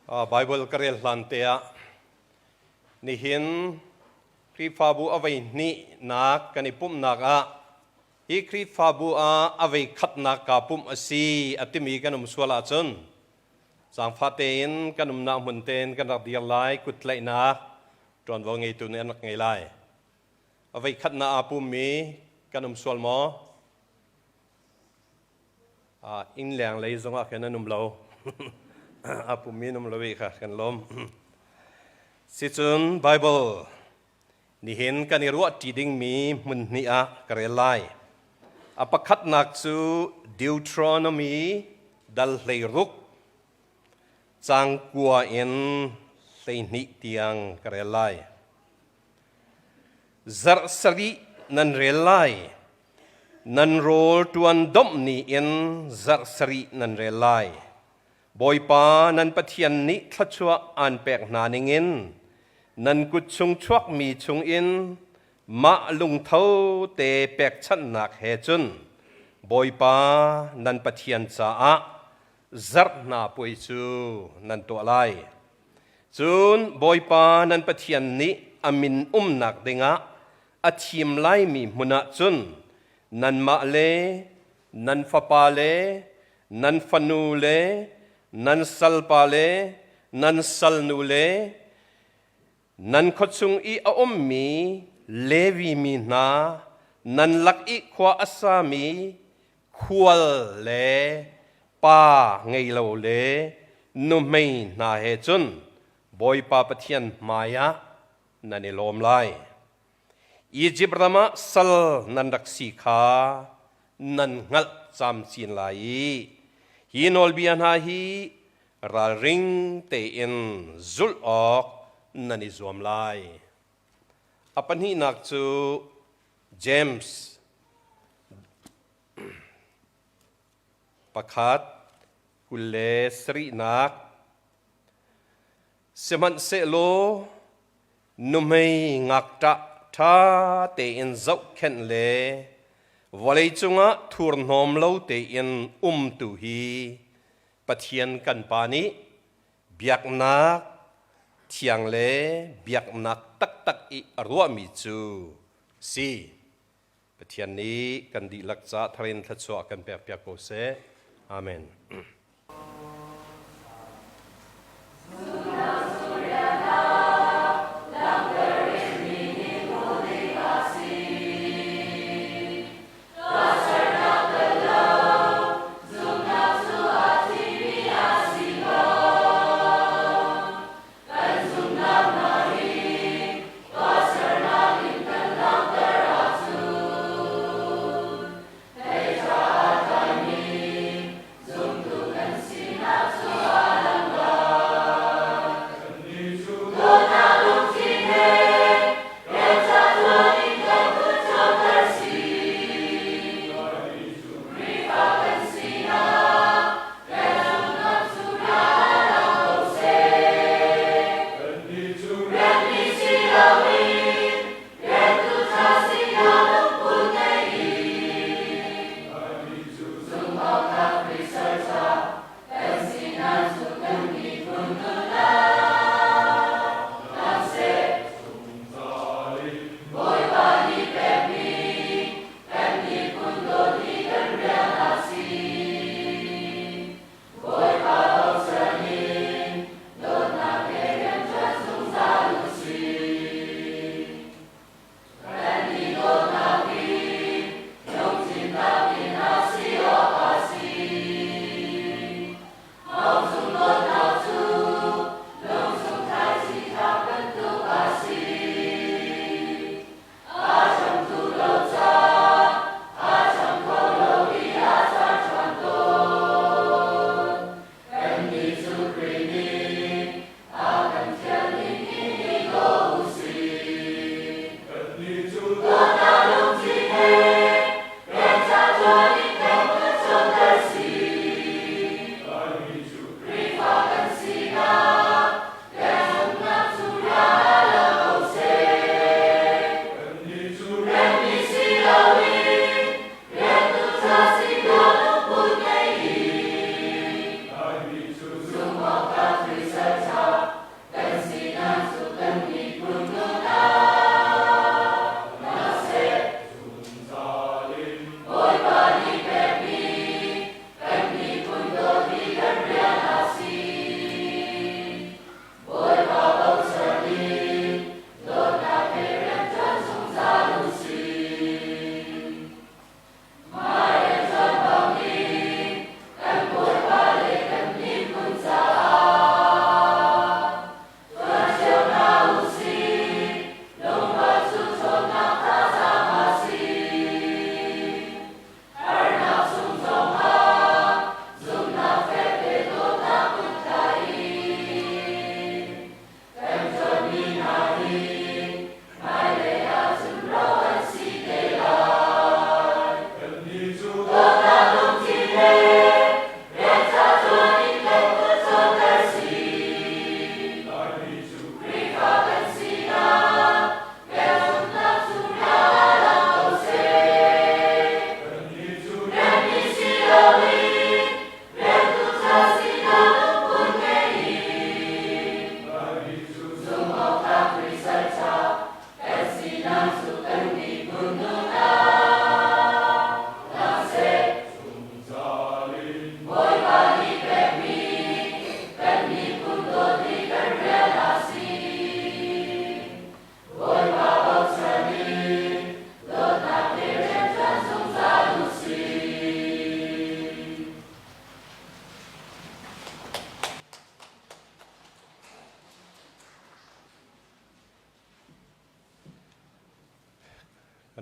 Bible ka rel hlan te ah nihin Khrihfabu a vei hnihnak kan i pumhnak ah hi Khrihfabu ah a vei khatnak kaa pumh a si a timi kan um sual ahcun zaangfah tein kan umnak hmun tein kan rak dir lai, kuttlaihnak ṭuanvo ngeitu nih an rak ngei lai. A vei khatnak aa pummi kan um sual maw? Innleng lei zongah khin an um lo. A pummi an um lo i kha kan lawm. Sicun Bible nihin kan i ruahṭi dingmi hmun hnih ah ka rel lai. A pakhatnak cu Deuteronomy dal 16 caang 9 in 12 tiang ka rel lai. Zarh sarih nan rel lai. Nan rawl ṭuan domh ni in zarh sarih nan rel lai. Bawipa nan Pathian nih thluachuah aan pek hna ningin nan kut chung chuakmi chungin mah lungtho te pekchanhnak he cun Bawipa nan Pathian caah zarh hna puai cu nan tuah lai. Cun Bawipa nan Pathian nih a min umnak dingah a thim laimi hmun ah cun nanmah le nan fapa le nan fanu le nan salpa le nan salnu le nan khuachung i a ummi Levi mi hna nan lak i khua a sami khual le pa ngei lo le nuhmei hna he cun Bawipa Pathian hmaiah nan i lawm lai. Izipt ram ah sal nan rak si kha nan hngalh camcin lai i hi nawlbia hna hi ralring tein zulh awk nan i zuam lai. A pahnihnak cu James pakhat 27nak. Sihmanhsehlaw nuhmei ngakṭah ṭha tein zohkhenh le vawlei cungah thurhnawm lo tein umtu hi Pathian kan Pa nih biaknak thiang le biaknak taktak i a ruahmi cu si. Pathian nih kan dihlak ca tharin thluachuah kan pekpiak ko seh. Amen.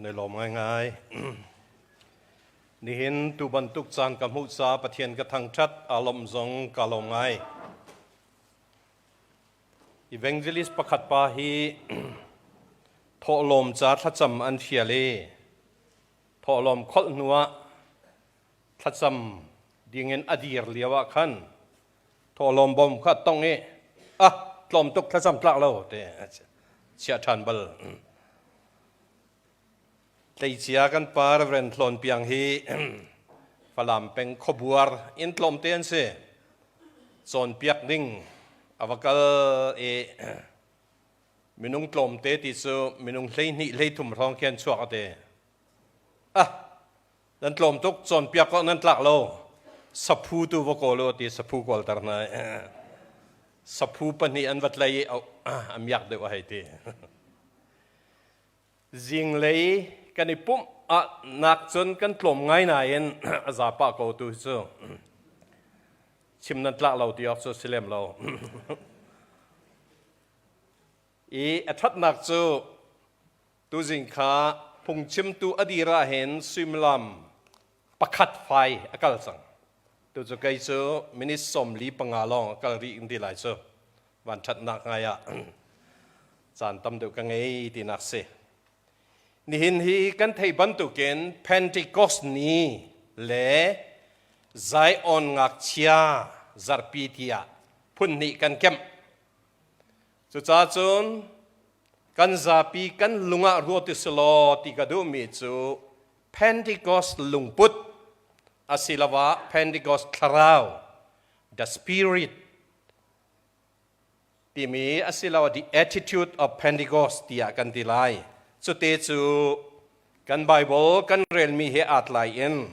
Kan i lawm ngaingai. Nihin tu bantuk caan ka hmuh ca Pathian ka thangṭhat, aa lawmh zong ka lawm ngai. Evangelist pakhat pa hi thawhlawm ca thlacam an fial i thawhlawm kholh hnu ah thlacam dingin a dir lio ah khan thawhlawm bawm kha tong i ah tlawm tuk thlacam tlak lo te chia ṭhan bal. Tleicia kan pa Reverend Hlawn Piang hi Falam peng khuabuar in tlawmte an si. Cawnpiak ding a va kal i minung tlawmte ti cu minung 12 13 hrawng khi an chuak a ti. Ah, nan tlawm tuk cawnpiak ko nan tlak lo. Saphu tu va kawl u ti saphu kawlter hna. Saphu pahnih an va tlai i a miak deuh a hei ti. Zinglei kan i pumh ah nak cun kan tlawm ngai nain a za pah ko tu hi cu chim nan tlak lo ti awk cu si lem lo. I a ṭhatnak cu tuzing kha phungchimtu a dir ah hin suimilam pakhat fai a kal cang. Tu cu kei cu minute 45 lawng a kal rih in ti lai cu van ṭhatnak ngai ah caan tam deuh ka ngei tinak si. Nihin hi kan theih bantukin Pentecost ni le Zion ngakchia zarhpi tiah phun hnih kan kemh. Cucaah cun kan zapi kan lung ah ruat u silaw ti ka duhmi cu Pentecost lungput asiloah Pentecost thlarau, the spirit timi asiloah the attitude of Pentecost tiah kan ti lai. Cute cu kan Bible kan relmi he aa tlai in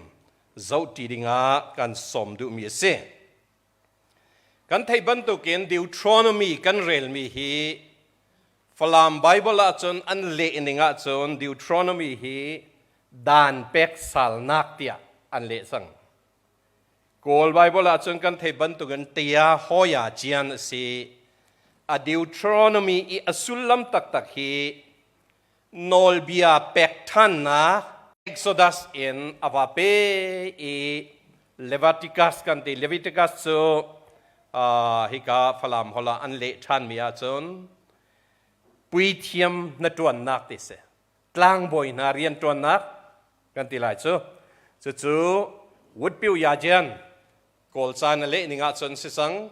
zohṭi dingah kan sawm duhmi a si. Kan theih bantukin Deuteronomy kan relmi hi Falam Bible ahcun an leh ning ahcun Deuteronomy hi dan pek salnak tiah an leh cang. Kawl Bible ahcun kan theih bantukin tia hawia cian a si. A Deuteronomy i a sullam taktak hi nawlbia pek ṭhannak Exodus in a va pe i Leviticus kan ti. Leviticus cu hika Falam holh ah an leh ṭhanmi ahcun puithiam na ṭuannak ti si. Tlangbawi hna rian ṭuannak kan ti lai cu. Cucu Woodpiu Yajian Kawlca na leh ning ahcun si cang.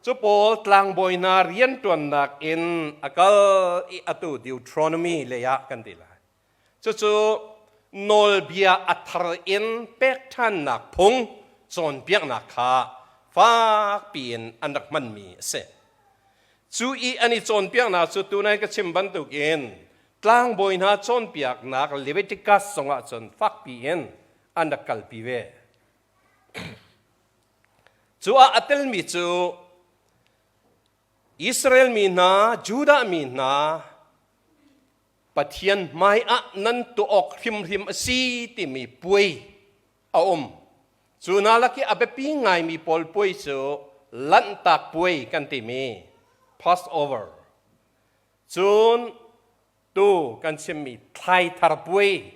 Cu pawl tlangbawi hna rianṭuannak in a kal i atu Deuteronomy lei ah kan ti lai. Cucu nawlbia a thar in pek ṭhannak phung cawnpiaknak kha fakpi in an rak hmanmi a si. Cu i an i cawnpiaknak cu tunai ka chim bantukin tlangbawi hna cawnpiaknak Leviticus zongah cun fakpi in an rak kalpi ve. Cu ah a telmi cu Israel mi hna, Judah mi hna Pathian hmai ah nan tuah awk hrimhrim a si timi puai a um. Cu hna lak i a biapi ngaimi pawl puai cu Lanhtak puai kan timi Passover. Cun tu kan chimmi thlaithar puai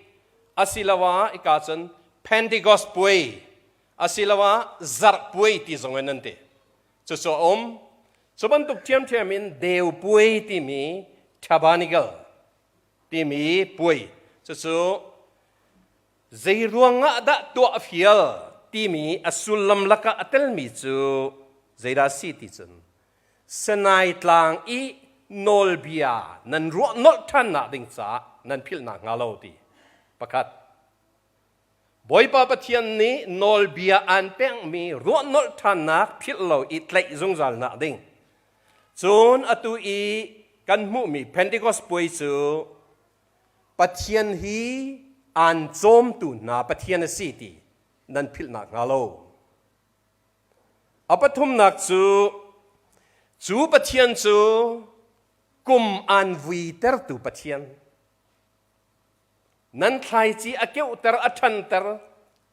asiloah ika cun Pentecost puai asiloah zarh puai ti zong in an ti. Cucu a um. Cu bantuk ṭhiamṭhiam in deu puai timi Tabernacle timi puai cucu zei ruangah dah tuah a fial timi a sullam lakah a telmi cu zeidah a si ti cun Sinai tlang i nawlbia nan ruah nolh ṭhannak ding caah nan philhnak hnga lo ti pakhat. Bawipa Pathian nih nawlbia aan pekmi ruah nolh ṭhannak philh lo i tlaih zungzalnak ding. Cun atu i kan hmuhmi Pentecost puai cu Pathian hi aan cawmtu hna Pathian a si ti nan philhnak hnga lo. A pathumnak cu, cu Pathian cu kum aan vuitertu Pathian. Nan thlaici a keuhter, a ṭhanter,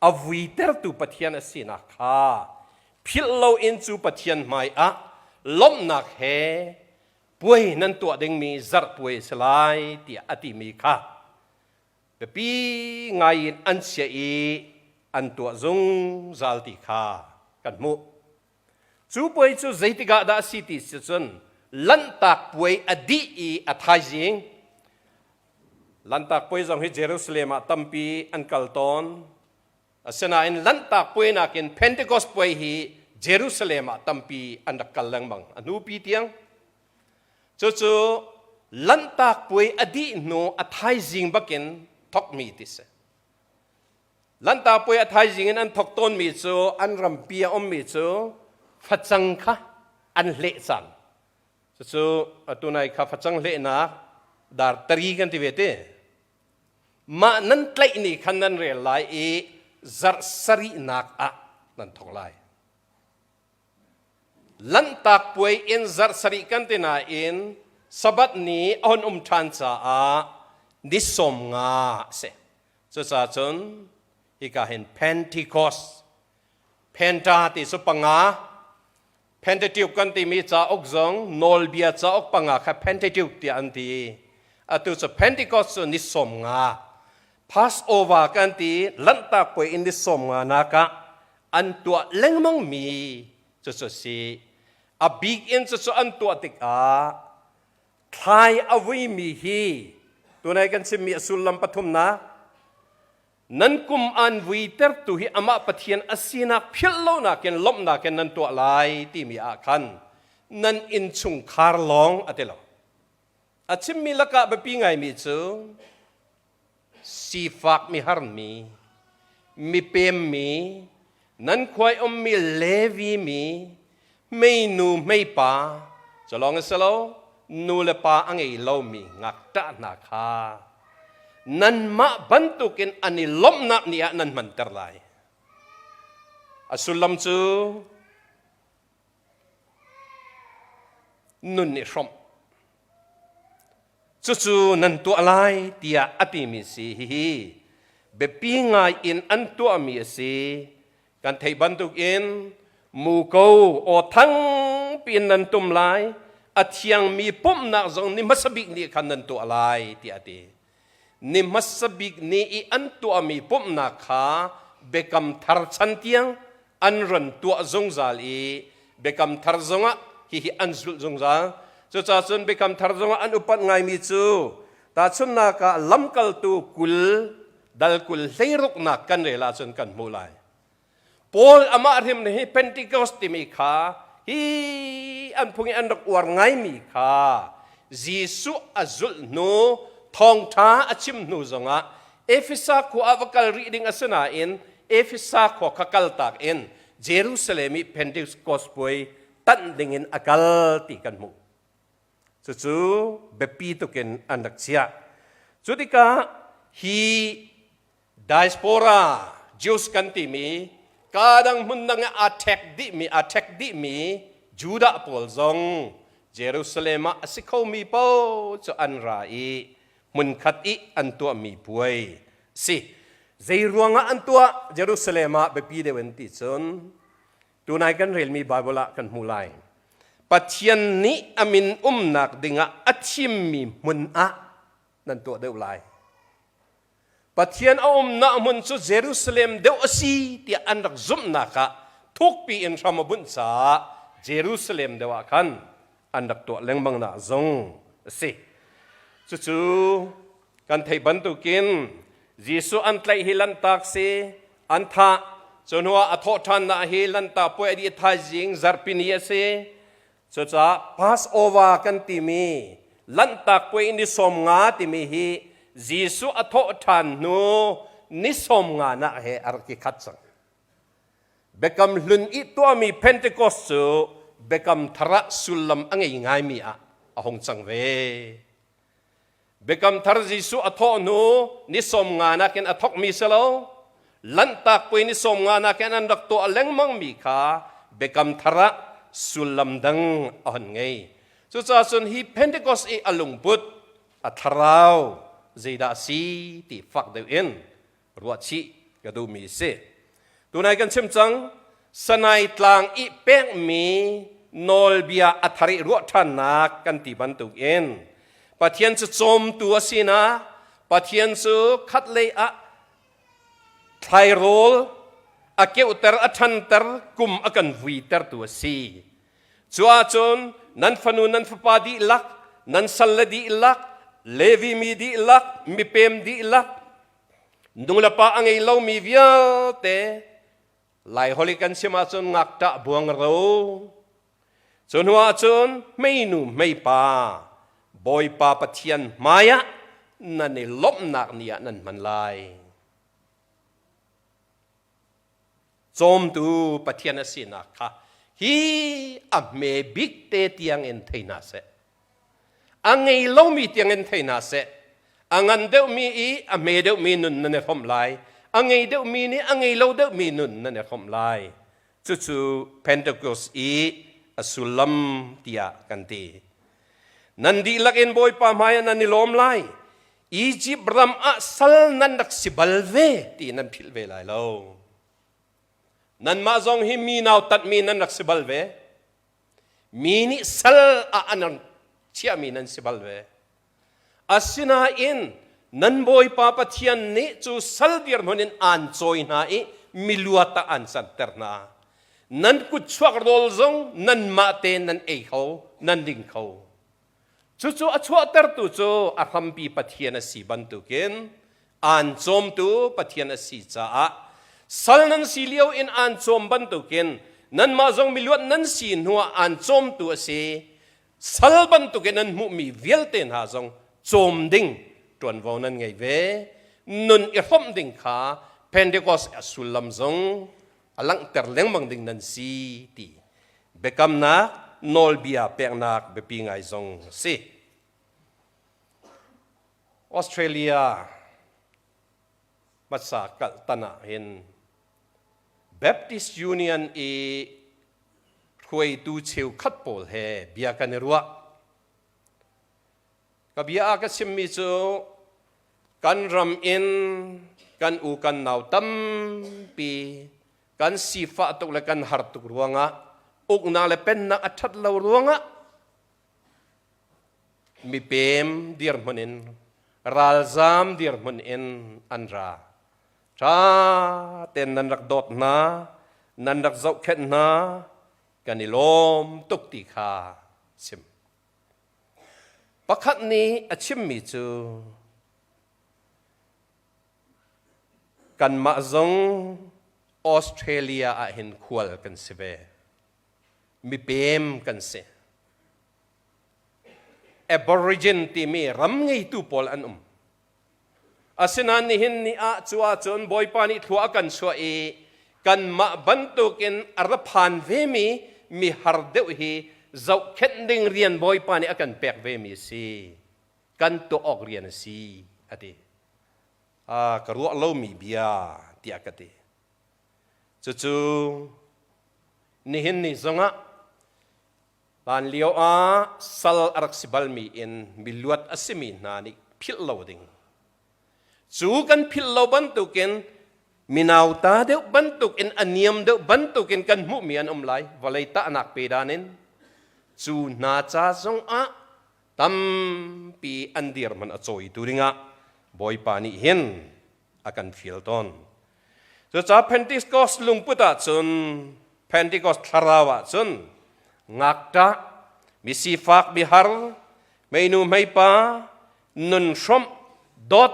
a vuitertu Pathian a sinak kha philh loin cu Pathian hmaiah lawmhnak he puai nan tuah dingmi zarh puai a si lai tiah a timi kha. Biapi ngai in an chiah i an tuah zungzal ti kha kan hmuh. Cu puai cu zeitik ah dah a si ti si cun Lanhtak puai a dih i a thaizing Lanhtak puai zong hi Jerusalem ah tampi an kal tawn. Asinain Lanhtak puai nakin Pentecost puai hi Jerusalem ah tampi an rak kal lengmang a hnupi tiang. Cucu Lanhtak puai a dih hnu a thaizing bakin thokmi ti si. Lanhtak puai a thaizing in an thok tawnmi cu an rampi a ummi cu facang kha an hleh cang. Cucu atu nai kha facang hlehnak dar tari kan ti ve ti. Mah nan tlaih ni khan nan rel lai i zarh sarihnak ah nan thok lai. Lanhtak puai in zarh sarih kan ti nain Sabbath ni a hun um ṭhan caah ni sawm nga a si. Cucaah cun hika hin Pentecost, Penta ti cu panga, Pentateuch kan timi cauk zong nawlbia cauk panga kha Pentateuch tiah an ti. Atu cu Pentecost cu ni sawm nga. Passover kan ti Lanhtak puai in ni sawm nga nak ah an tuah lengmang mi cucu si. A bik in cucu an tuah tikah thlai a vuimi hi tunai kan chimmi a sullam pathumnak nan kum an vuitertu hi amah Pathian a sinak philh lonak in lawmhnak in nan tuah lai timi ah khan nan innchungkhar lawng a ti lo. A chimmi lakah biapi ngaimi cu sifak miharmi, mipemmi, nan khuai ummi Levi mi, hmeinu hmeipa, cu lawng a si lo, nu le pa a ngei lomi ngakṭah hna kha nanmah bantukin an i lawmhnak ni ah nan hmanter lai. A sullam cu nun i hrawmh. Cucu nan tuah lai tiah a timi si hihi biapi ngai in an tuahmi a si. Kan theih bantukin muko aw thangpi in nan tum lai, a thiangmi pumhnak zong ni hmasa bik nih khan nan tuah lai tiah a ti. Ni hmasa bik ni i an tuahmi pumhnak kha biakam thar chan tiang an ron tuah zungzal i biakam thar zongah hihi an zulh zungzal. Cucaah cun biakam thar zongah an upat ngaimi cu tahchunhnak ah lamkaltu 20 dal 20 hleiruknak kan rel ahcun kan hmuh lai. Paul amah hrim hi Pentecost timi kha hi an phung i an rak uar ngaimi kha Jesuh a zulh hnu thawngṭha a chim hnu zongah Efesa khua ah va kal rih ding a si nain Efesa khua kha kaltak in Jerusalem i Pentecost puai tanh dingin a kal ti kan hmuh. Cucu biapi tukin an rak chiah. Cu tikah hi diaspora Jews kan timi kadang hmun dang ah aa ṭhek dihmi aa ṭhek dihmi Judah pawl zong Jerusalem ah a si khomi paoh cu an ra i hmunkhat i an tuahmi puai si. Zei ruangah an tuah Jerusalem ah biapi deuh in ti cun tunai kan relmi Bible ah kan hmu lai. Pathian nih a min umnak dingah a thimmi hmun ah nan tuah deuh lai. Pathian a umnak hmun cu Jerusalem deuh a si tiah an rak zumhnak ah thukpi in hram a bunh caah Jerusalem deuh ah khan an rak tuah lengmang nak zong a si. Cucu kan theih bantukin Jesuh an tlaih hi lanhtak si, an thah. Cu hnuah a thawh ṭhannak hi lanhtak puai a dih thaizing zarhpini a si. Cucaah Passover kan timi Lanhtak puai ni sawm nga timi hi Jesuh a thawh ṭhan hnu ni sawm nga nak he a rak i khat cang. Biakam hlun i tuahmi Pentecost cu Biakam thar ah sullam a ngei ngaimi ah a hung cang ve. Biakam thar Jesuh a thawh hnu ni sawm nga nakin a thawkmi si lo. Lanhtak puai ni sawm nga nakin an rak tuah lengmangmi kha biakam thar ah sullam dang a hon ngei. Cucaah cun hi Pentecost i a lungput, a thlarau zeidah a si ti fak deuh in ruahchih ka duhmi a si. Tunai kan chim cang, Sanai tlang i pekmi nawlbia a thar i ruah ṭhannak kan ti bantukin Pathian cu cawmtu a sinak, Pathian cu khatlei ah thlairawl a keuhter a ṭhanter kum a kan vuitertu a si. Cu ahcun nan fanu nan fapa dihlak, nan salle dihlak, Levi mi dihlak, mipem dihlak, nulepa a ngei lomi vialte Laiholh i kan chim ahcun ngakṭah buangro. Cu hnu ahcun hmeinu hmeipa Bawipa Pathian hmaiah nan i lawmhnak ni ah nan hman lai. Cawmtu Pathian a sinak kha hi a hme bik te tiang in thei hna seh. A ngei lomi tiang in thei hna seh. A ngan deuhmi i a hme deuhmi nun nan i hrawmh lai. A ngei deuhmi nih a ngei lo deuhmi nun nan i hrawmh lai. Cucu Pentecost i a sullam tiah kan ti. Nan dihlak in Bawipa hmaiah nan i lawm lai. Egypt ram ah sal nan rak si bal ve ti nan philh ve lai lo. Nanmah zong hi mi nautatmi nan rak si bal ve. Mi nih sal ah an chiahmi nan si bal ve. Asinain nan Bawipa Pathian nih cu sal dirhmun in aan cawi hna i miluat ah aan canter hna. Nan kut chuak rawl zong nanmah tein nan ei kho, nan ding kho. Cucu a chuahtertu cu a hrampi Pathian a si bantukin aan cawmtu Pathian a si caah sal nan si lio in aan cawm bantukin nanmah zong miluat nan si hnuah aan cawmtu a si. Sal bantukin nan hmuhmi vialte hna zong cawm ding ṭuanvo nan ngei ve. Nun i hrawmh ding kha Pentecost a sullam zong a langhter lengmang ding nan si ti biakamnak nawlbia peknak biapi ngai zong a si. Australia hmasa kalh tan ah hin Baptist Union i hruaitu cheukhat pawl he bia kan i ruah. Ka bia ah ka chimmi cu kan ram in kan u kan nau tampi kan sifah tuk le kan har tuk ruangah uknak le pennak a ṭhat lo ruangah mipem dirhmun in ralzam dirhmun in an ra. Ṭha tein nan rak dawt hna, nan rak zohkhenh hna, kan i lawm tuk ti kha chim. Pakhat nih a chimmi cu kanmah zong Australia ah hin khual kan si ve. Mipem kan si. Aborigin timi ram ngeitu pawl an um. Asinain nihin ni ah cu ahcun Bawipa nih thlua a kan chuah i kanmah bantukin a ra phan vemi mi har deuh hi zohkhenh ding rian Bawipa nih a kan pek vemi a si. Kan tuah awk rian a si, a ti. Ah, ka ruah lomi bia tiah ka ti. Cucu nihin ni zongah Hlanlio ah sal a rak si balmi in miluat a simi hna nih philh lo ding. Cu kan philh lo bantukin minauta deuh bantukin a niam deuh bantukin kan hmuhmi an um lai vawlei tahnak pe dan in cu hna ca zongah tampi an dirhmun a cawitu dingah Bawipa nih hin a kan fial tawn. Cucaah Pentecost lungput ahcun Pentecost thlarau ahcun ngakṭah, misifak, mihar, meinu hmeipa, nun hrawmh, dawt,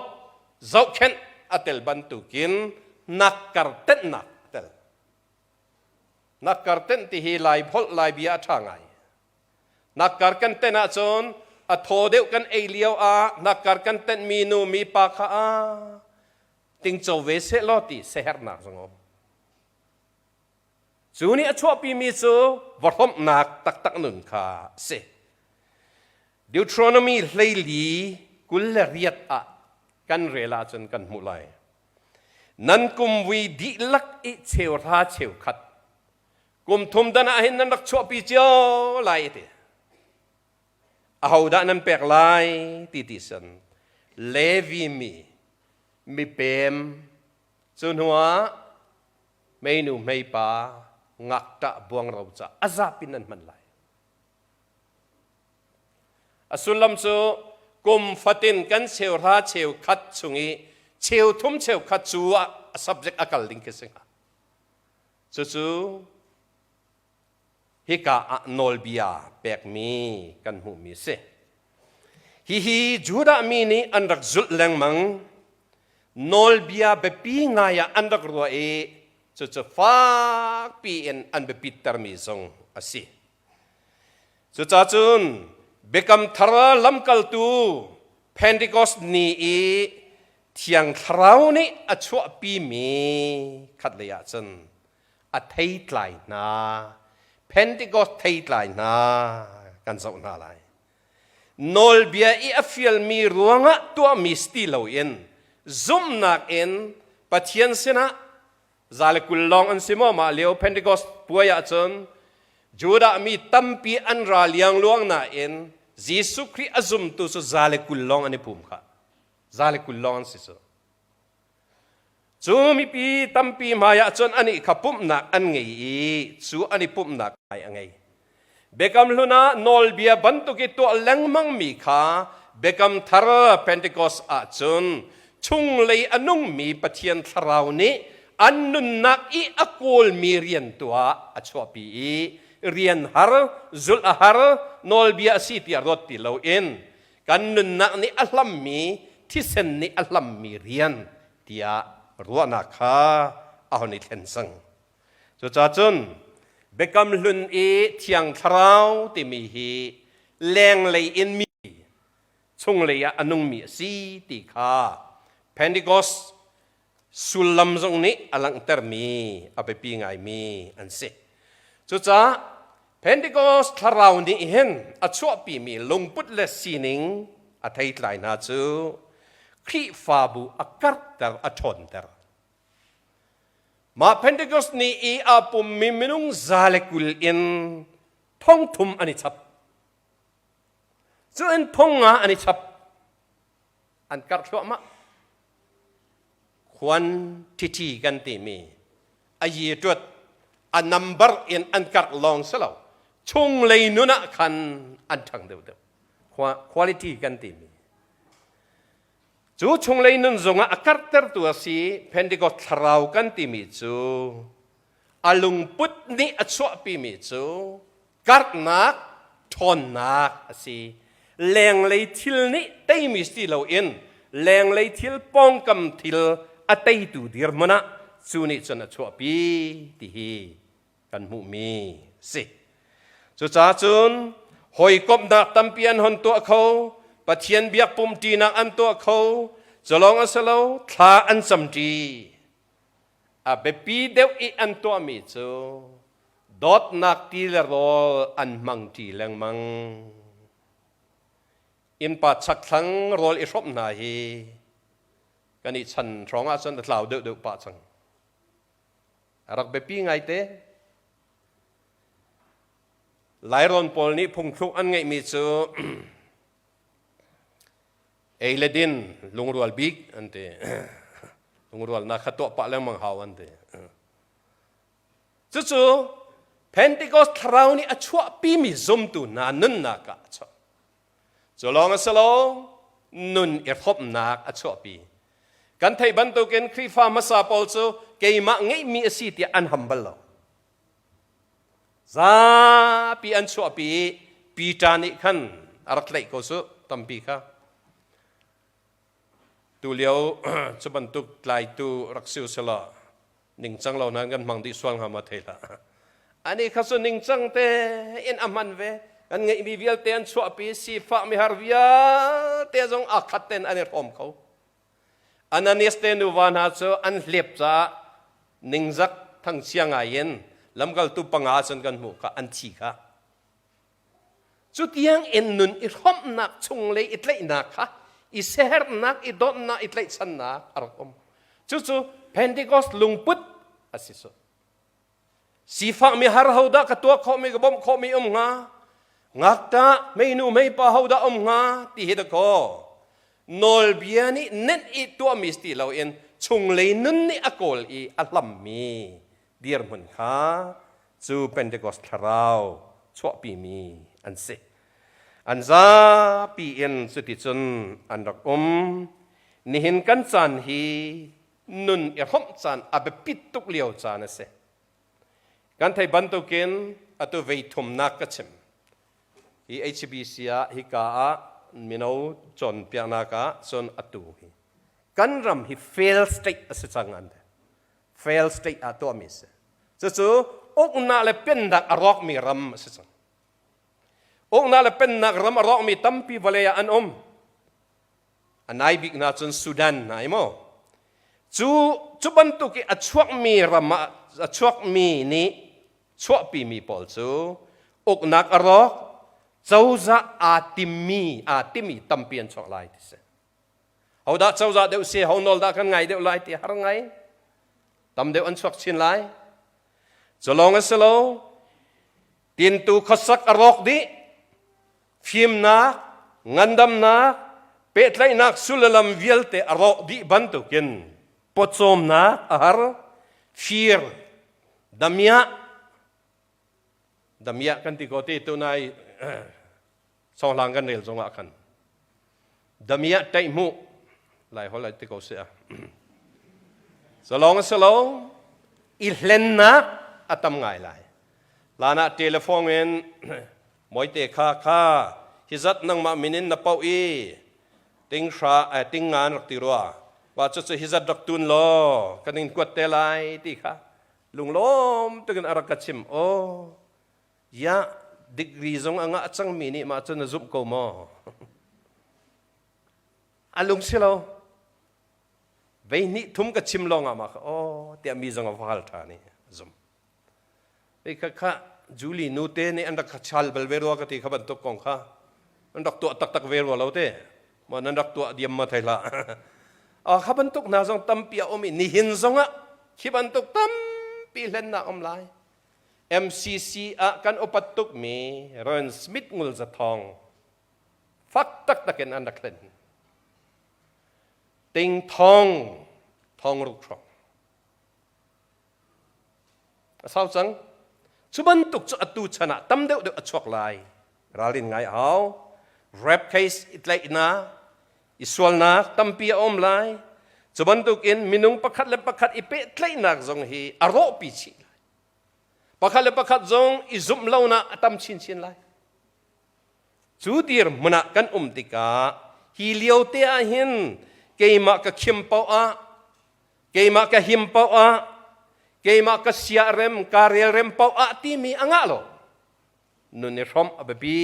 zohkhenh a tel bantukin nakkar tenhnak a tel. Nakkar tenh ti hi Lai holh Lai bia a ṭha ngai. Nakkar kan tenh ahcun a thaw deuh kan ei lio ah nakkar kan tenhmi nu mi pa kha a tingco ve seh law ti sehernak zong um. Cu nih a chuahpimi cu va hrawmhnak taktak nun kha a si. Deuteronomy 14 28 ah kan rel ahcun kan hmuh lai. Nan kumvui dihlak i cheuhra cheukhat kum thum dan ah hin nan rak chuahpi cio lai ti. Ahodah nan pek lai ti ti san Levi mi mipem cu hnuah meinu hmeipa ngakṭah buangro ca a zapin nan hman lai. A sullam cu. Kum fatin kan cheuhra cheukhat chung i cheuthum cheukhat cu ah a subject a kal ding khi si hnga. Cucu hika ah nawlbia pekmi kan hmuhmi a si. Hihi Judah mi nih an rak zulh lengmang. Nawlbia biapi ngai ah an rak ruah i cucu fakpi in an biapittermi zong a si. Cucacun Biakam Thar lamkaltu Pentecost ni i Thiang Thlarau nih a chuahpimi khatlei ah cun a theitlai hna, Pentecost theitlai hna kan zoh hna lai. Nawlbia i a fialmi ruangah tuahmi si ti loin zumhnak in Pathian sinah 120 lawng an si maw mah lio Pentecost puai ahcun Judah mi tampi an ra liangluang nain Jesuh Khrih a zumtu cu 120 lawng an i pum kha. 120 lawng an si cu. Cu mipi tampi hmai ah cun anih kha pumhnak an ngei i cu an i pumhnak ngai a ngei. Biakam hlun ah nawlbia bantuk i tuah lengmangmi kha Biakam thar Pentecost ah cun chunglei a nungmi Pathian Thlarau nih an nunnak i a kawlmi rian tuah a chuahpi i rian har, zulh a har, nawlbia a si tiah ruat ti loin kan nunnak nih a hlammi thisen nih a hlammi rian tiah ruahnak kha a hon i thlen cang. Cucaah cun Biakam Hlun i Thiang Thlarau timi hi lenglei in mi chunglei ah a nungmi a si ti kha Pentecost sullam zong nih a langhtermi a biapi ngaimi an si. Cucaah Pentecost thlarau nih hin a chuahpimi lungput le sining a theitlai hna cu Khrihfabu a karhter a ṭhawnter. Mah Pentecost ni i aa pummi minung 120 in 3000 an i chap. Cu in 5000 an i chap. An karh thluahmah. Quantity kan timi a yi ṭut a number in an karh lawng si lo chunglei nun ah khan an ṭhang deuhdeuh quality kan timi cu chunglei nun zongah a karhtertu a si Pentecost thlarau kan timi cu a lungput nih a chuahpimi cu karhnak ṭhawnnak a si. Lenglei thil nih teimi si loin lenglei thil pawngkam thil a teitu dirhmun ah cu nih cun a chuahpi ti hi kan hmuhmi si. Cucaah cun hawikomhnak tampi an hon tuah kho, Pathian biak pumṭinak an tuah kho, cu lawng a si lo, thla an camṭi. A biapi deuh i an tuahmi cu dawtnak ti le rawl an hmangṭi lengmang. Innpa chakthlang rawl i hrawmh hna hi kan i chan hrawng ahcun a tlau deuhdeuh pah cang. A rak biapi ngaite. Lairawn pawl nih phungthluk an ngeihmi cu Ei le din lungrual bik an ti. Lungrualnak kha tuah pah lengmang hau an ti. Cucu Pentecost thlarau nih a chuahpimi zumtu hna nunnak ah a chuah. Cu lawng a si lo, nun i hrawmhnak a chuahpi. Kan theih bantukin Khrihfa hmasa pawl cu keimah ngeihmi a si tiah an ham bal lo. Zapi an chuahpi i Peter nih khan a rak tlaih ko cu tampi kha. Tulio cu bantuk tlaitu rak si usila ningcang lo nain kan hmang dih sual hnga ma thei hlah. Ani kha cu ningcang te in a hman ve. Kan ngeihmi vialte an chuahpi sifah mihar vialte zong aa khat ten an i hrawm kho. Ananias te nuva hna cu an hlep caah ningzak thangchia ngai in lamkaltu panga cun kan hmuh kha an thi kha. Cu tiang in nun i hrawmhnak chunglei i tlaihnak kha i siaherhnak i dawtnak i tlaihchannak a rak um. Cucu Pentecost lungput a si cu. Sifakmi har hodah ka tuah khawhmi ka bawmh khawhmi um hnga? Ngakṭah hmeinu hmeipa hodah um hnga? Ti hi dakaw. Nawlbia nih nenh i tuahmi si ti loin chunglei nun nih a kawl i a hlammi dirhmun kha cu Pentecost thlarau chuahpimi an si. An zapi in cuticun an rak um. Nihin kan caan hi nun i hrawmh caan a biapit tuk lio caan a si. Kan theih bantukin atu vei thumnak ka chim. Hi HBC ah hika ah mino cawnpiaknak ah cun atu hi kan ram hi fail state a si cang an ti. Fail state ah tuahmi a si. Cucu uknak le pennak a rawkmi ram a si cang. Uknak le pennak ram a rawkmi tampi vawlei ah an um. A nai bik hna cun Sudan hna i maw. Cu cu bantuk i a chuakmi ram ah a chuakmi nih chuahpimi pawl cu uknak a rawk, cozah aa timmi aa timi tampi an chuak lai ti si. Hodah cozah deuh si, ho nawl dah kan ngai deuh lai ti har ngai. Tam deuh an chuak chin lai. Cu lawng a si lo. Tintu khuasak a rawk dih. Fimnak, ngandamnak, pehtlaihnak sullam vialte a rawh dih bantukin pawcawmnak a har, fir, damiah, damiah kan ti ko ti tunai sawhlang kan rel zongah khan damiah ṭaihmuh lai hol ai ti ko si a salong a si lo i hlennak a tam ngai lai lana telephone in moite kha kha hi zat nangmah min in na pauh i ting hra ting ngan rak ti rua wa cu cu hi zat rak tun law kan in kuat te lai ti kha lunglawm tukin a rak ka chim o Ya, degree zong a ngah cangmi nih mah cu na zumh ko maw? A lung si lo. Vei hnih thum ka chim lawng ah mah kha aw tiah mi zong a va hal ṭhan i zum. Vei kha kha Julie nu te nih an rak chal bal ve rua ka ti kha bantuk kong kha an rak tuah taktak ve rua lo te ma nan rak tuah diam ma thei hlah. A kha bantuk hna zong tampi a um i nihin zong ah khi bantuk tampi hlennak um lai. MCC ah kan upat tukmi Ron Smith Ngul Za Thawng fak taktak in an rak hlen. Ting thong thong ruk hrawng. A sau cang. Cu bantuk cu atu chan ah tam deuh deuh a chuak lai. Ralrin ngai a hau. Rape case i tlaihnak, i sualnak tampi a um lai. Cu bantukin minung pakhat le pakhat i pehtlaihnak zong hi a rawhpi chih lai. Pakhat le pakhat zong i zumh lonak a tam chinchin lai. Cu dirhmun ah kan um tikah hi lio te ah hin keimah ka khim paoh ah keimah ka him paoh ah keimah ka siarem ka relrem paoh ah timi a ngah lo. Nun i hrawmh a biapi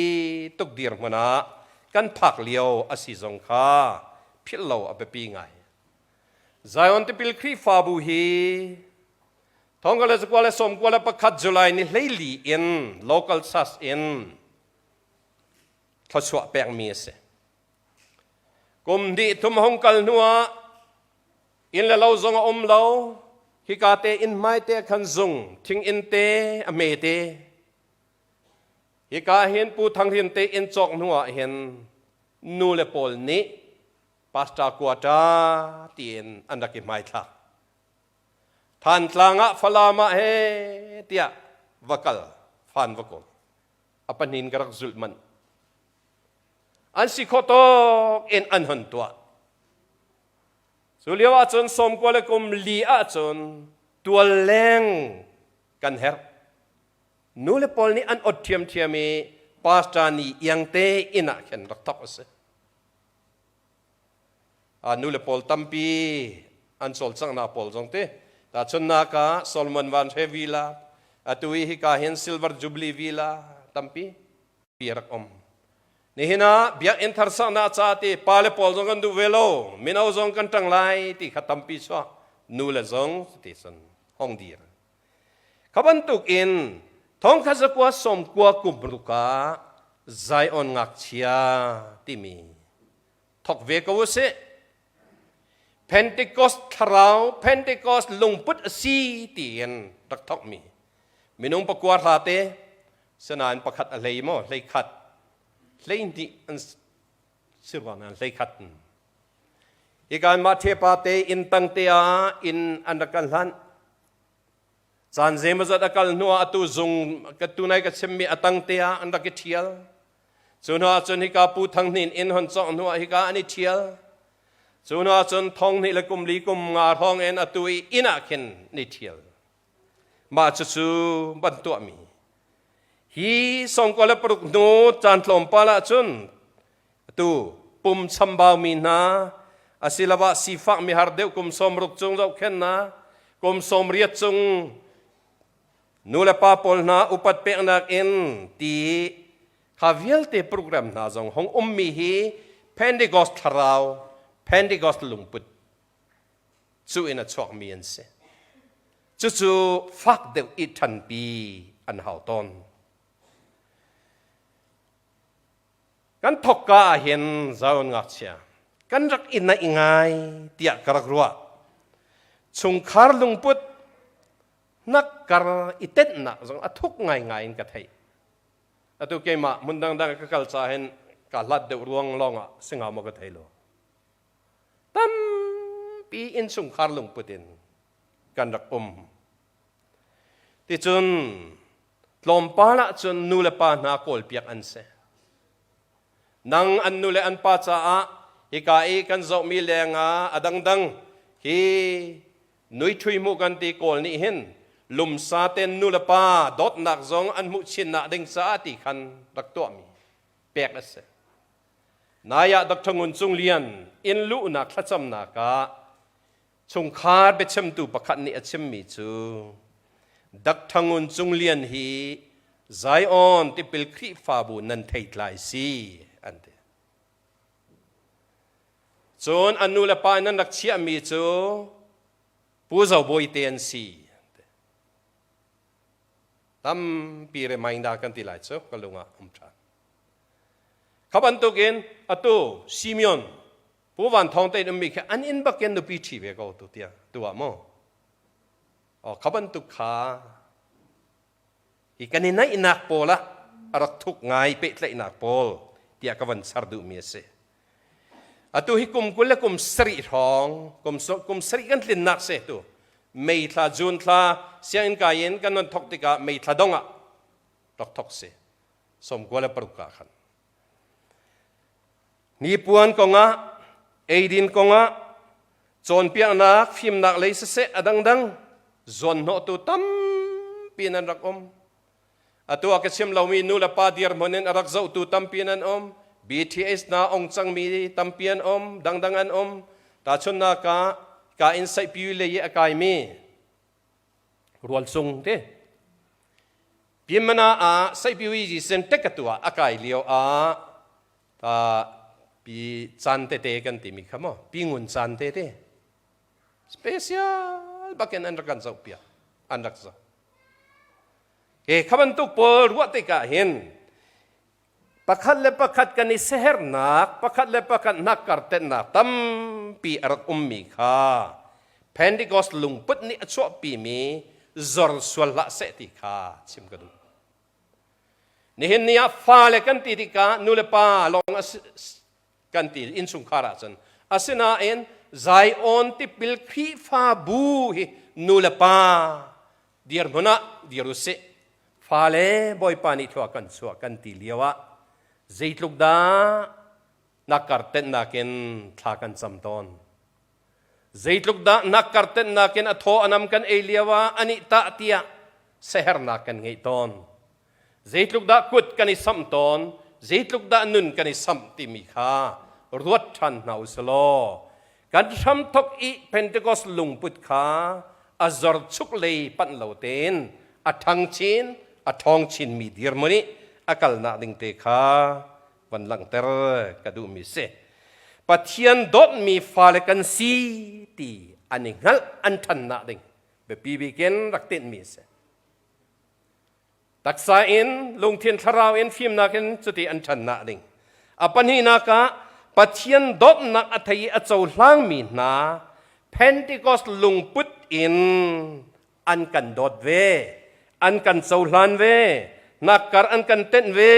tuk dirhmun ah kan phak lio a si zong kha philh lo a biapi ngai. Zion Tipil Khrihfabu hi thongkua le zakua le sawmkua le pakhat July ni 14 in local church in thluachuah pekmi a si. Kum hnih thum hong kal hnu ah inn le lo zong a um lo. Hika te inn hmai te khan zung thing inn te a hme te. Hika hin Pu Thang Hrin te inn cawk hnu ah hin nu le pawl nih pastor quarter tiin an rak i hmaithlak. Thantlang ah Falam ah he tiah va kal fan va kawl. A pahnin ka rak zulh manh. An si khawh tawk in an hon tuah. Cu lio ahcun 94 le kum li ahcun tual leng kan herh. Nu le pawl nih an ot ṭhiamṭhiam i pastor nih iangte inn ah khin rak thok a si. Nu le pawl tampi an cawlcanghnak pawl zong te tahchunhnak ah Solomon Van Hre Villa atu i hika hin Silver Jubilee Villa tampi rak um. Nihin ah biakinn thar saknak ca ti pa le pawl zong kan duh ve lo mino zong kan ṭang lai ti kha tampi chuah nu le zong ti cun hong dir. Kha bantuk in thongkhat zakua sawmkua kum ruk ah Zion ngakchia timi thok ve ko u sih. Pentecost thlarau, Pentecost lungput a si tiin rak thokmi minung pakua hla te sinain pakhat a hlei maw hlei khat hlei hnih an si ruang nan hlei khat Hika mah ṭhepa te inn tang te ah inn an rak kan hlanh. Caan zeimawzat a kal hnuah atu zung ka tunai ka chimmi a tang te ah an rak i ṭhial. Cu hnu ahcun hika Pu Thang Hnin inn hon cawngh hnu ah hika an i ṭhial. Cu hnu ahcun thong hnih le kum li kum nga hrawng in atu i inn ah khin an i ṭhial. Mah cucu ban tuahmi. Hi 96 hnu caan tlawmpal ahcun atu pum chambaumi hna asiloah sifak mihar deuh kum 60 cung zohkhenhnak, kum 80 cung nu le pa pawl hna upat peknak in ti kha vialte program hna zong hong ummi hi Pentecost thlarau, Pentecost lungput cu in a chuakmi an si. Cucu fak deuh i ṭhanpi an hau tawn. Kan thokka ah hin Zion ngakchia kan rak i naih ngai tiah ka rak ruah. Chungkhar lungput nakkar i tenhnak zong a thuk ngaingai in ka theih. Atu keimah hmun dangdang ka kal ca hin ka hlat deuh ruang lawngah singa maw ka thei lo. Tampi innchungkhar lungput in kan rak um. Ticun tlawmpal ahcun nu le pa hna kawlpiak an si. Nang an nu le an pa caah hika i kan zohmi lengah a dangdang hi nui ṭhui hmuh kan ti kawl nih hin lumsa ten nu le pa dawtnak zong an hmuh chinnak ding caah ti khan rak tuahmi pek a si. Nai ah Dr. Ngun Cung Lian inn luhnak thlacamnak ah chungkhar biachimtu pakhat nih a chimmi cu Dr. Ngun Cung Lian hi Zion tipil Khrihfabu nan theitlai si an ti. Cun an nu le pa in an rak chiahmi cu Pu Zo Bawi te an si. Tampi reminder kan ti lai cu ka lung ah um ṭhan. Kha bantukin atu Simeon Pu Van Thawng te in ummi khi an inn bakin nupi ṭhi ve ko tu tiang tu ah mu. Oh, kha bantuk kha hi kan i naihnak pawl ah a rak thuk ngai pehtlaihnak pawl tiah ka van char duhmi a si. Atu hi kum 20 le kum 7 hrawng kum 7 kan tlinnak se tu May thla June thla sianginn kai in kan non thok tikah May thla dong ah rak thok si. 96 ah khan. Hnipuan kongah, eidin kongah, cawnpiaknak, fimnak lei siseh a dangdang zuanhnawhtu tampi nan rak um. Atu ah ka chim lomi nu le pa dirhmun in a rak zohtu tampi nan um. BTS na ong cangmi tampi an um, dangdang an um. Tahchunhnak ah, ka in saihpi lei i a kaimi rual cung te Pyinmana ah Saipiwi sen tek ka tuah a kai lio ah ta pi chan tete kan timi kha maw pi ngun chan tete special bakin an rak kan zoh piak an rak zoh he kha bantuk pawl ruah tikah hin pakhat le pakhat kan i sehernak pakhat le pakhat hnakkar tennak tampi a rak ummi kha Pentecost lungput nih a chuahpimi zor sual hlah seh ti kha chim ka duh. Nihin ni ah fale kan ti tikah nu le pa lawng kan ti innchungkhar ahcun asinain Zion tipil Khrihfabu hi nu le pa dirhmun ah dir usih. Fale Bawipa nih thlua kan chuah kan ti lio ah zeitluk dah na kartenhnak in thla kan cam tawn. Zeitluk dah na kartenhnak in a thaw a nam kan ei lio ah anih tah tiah sehernak kan ngeih tawn. Zeitluk dah kut kan i samh tawn, zeitluk dah nun kan i samh timi kha ruat ṭhan hna u law kan hramthok i Pentecost lungput kha a zorchuk lei panh lo tein a ṭhang chin, a ṭhawng chinmi dirhmun i a kalnak ding te kha van langhter ka duhmi si. Pathian dawtmi fale kan si ti an i hngalh an ṭhannak ding biapi bikin rak tinhmi a si. Taksa in, lungthin thlarau in fimnak in cuti an ṭhannak ding. A pahnihnak ah Pathian dawtnak a thei i a cohlangmi hna Pentecost lungput in an kan dawt ve, an kan cohlan ve, nakkar an kan tenh ve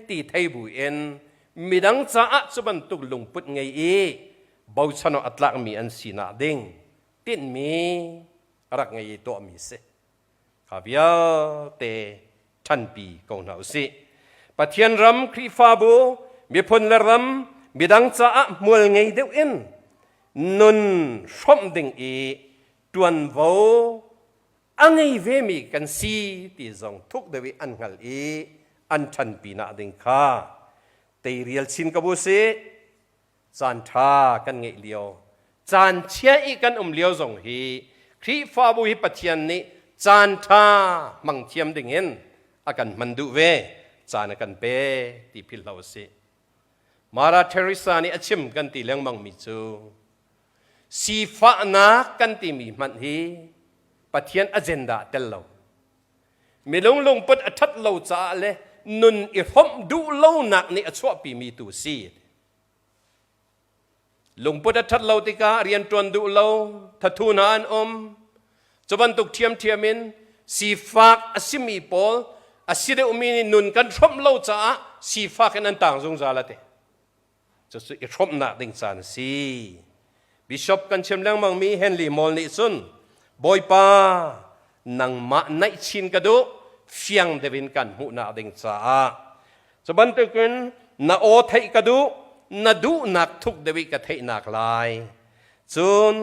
ti thei bu in midang caah cu bantuk lungput ngei i bochan awk a tlakmi an sinak ding tinhmi rak ngei i tuahmi si. Kha vialte ṭhanpi ko hna usih. Pathian ram, Khrihfabu, miphun le ram, midang caah hmual ngei deuh in nun hrawmh ding i ṭuanvo a ngei vemi kan si ti zong thuk deuh i an hngal i an ṭhanpi nak ding kha teirial chin ko u sih. Caan ṭha kan ngeih lio, caan chia i kan um lio zong hi Khrihfabu hi Pathian nih caan ṭha hmang thiam ding in a kan hman duh ve, caan a kan pe ti philh lo a si. Mara Teresa nih a chim kan ti lengmangmi cu sifahnak kan timi hmanh hi Pathian agenda tel lo. Minung lungput a ṭhat lo caah le nun i hrawmh duh lonak nih a chuahpimi tu si. Lungput a ṭhat lo tikah rianṭuan duh lo, thathu hna an um. Cu bantuk ṭhiamṭhiam in sifak a simi pawl a si deuhmi nih nun kan hrawmh lo caah sifak in an tang zungzal a ti. Cucu i hrawmhnak ding caan a si. Bishop kan chim lengmangmi Henry Moll nih cun Bawipa nangmah naih chin ka duh fiang deuh in kan hmuhnak ding caah cu bantukin na aw theih ka duh na duhnak thuk deuh i ka theihnak lai cun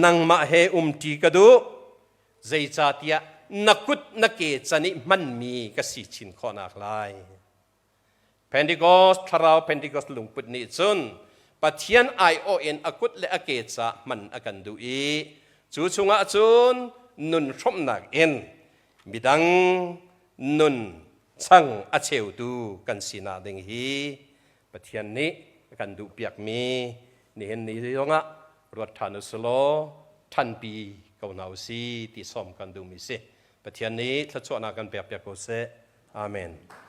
nangmah he umṭi ka duh zeicahtiah na kut na ke can i hmanmi ka si chin khawhnak lai Pentecost thlarau Pentecost lungput nih cun Pathian aiawh in a kut le a ke ca hman a kan duh i cu chungah cun nun hrawmhnak in midang nun chang a cheutu kan sinak ding hi Pathian nih a kan duhpiakmi nihin ni zongah ruat ṭhan u selaw ṭhanpi ko hna u si ti sawm kan duhmi si. Pathian nih thluachuahnak kan pekpiak ko seh. Amen.